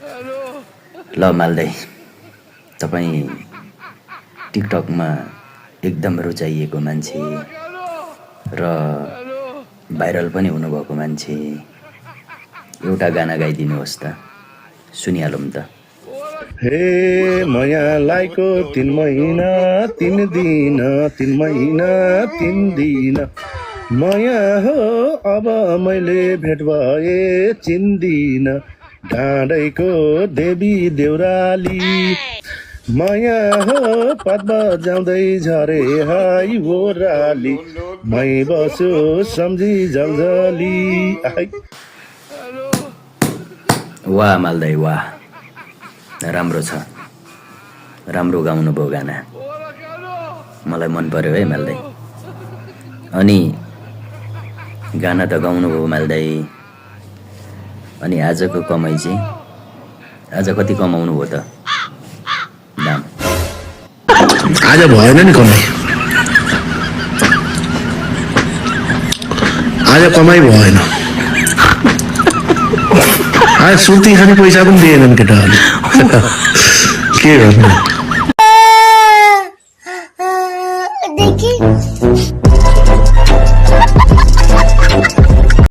ल माल्दै तपाईँ टिकटकमा एकदम रुचाइएको मान्छे र भाइरल पनि हुनुभएको मान्छे, एउटा गाना गाइदिनुहोस् त, सुनिहालौँ त। हे मायालाईको 3 महिना 3 दिन 3 महिना 3 दिन माया हो अब मैले भेट भए चिन्दिन डाँडैको देवी देउराली माया हो पद बजाउँदै झरे हाई ओराली मै बसो सम्झी जलजली। वाह माल्दै वाह, राम्रो छ, राम्रो गाउनुभयो गाना, मलाई मन पर्यो है माल्दै। अनि गाना त गाउनुभयो माल्दै, अनि आजको कमाइ चाहिँ आज कति कमाउनु भयो त दाम? आज भएन नि कमाइ, आज कमाइ भएन। आज सुर्ती खाने पैसा पनि दिएनन् केटाहरूले के गर्नु।